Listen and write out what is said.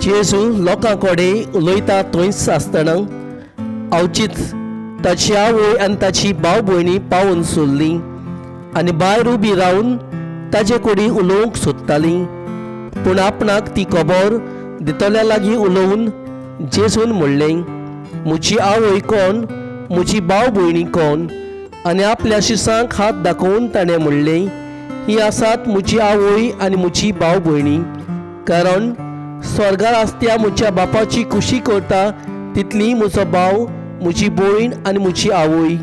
जेजू लोकां कडेन उलयता थंयच आसतना अवचीत ताची आवय आनी ताची भाव भयणी पावून सोडली आनी भायर उबी रावन ताजे कडेन उलोवंक सोदताली. पूण आपणाक ती खबर दितल्या लागीं उलोवन जेजून म्हणलें, म्हजी आवय कोण, म्हजी भाव भयणी कोण? आनी आपल्या शिसांक हात दाखोवन ताणें म्हणलें, ही आसात म्हजी आवय आनी म्हजी भाव भयणी. कारण स्वर्गार आसत्या म्हज्या बापाची खुशी करता तितली म्हजो भाव, म्हजी भयण आनी म्हजी आवय.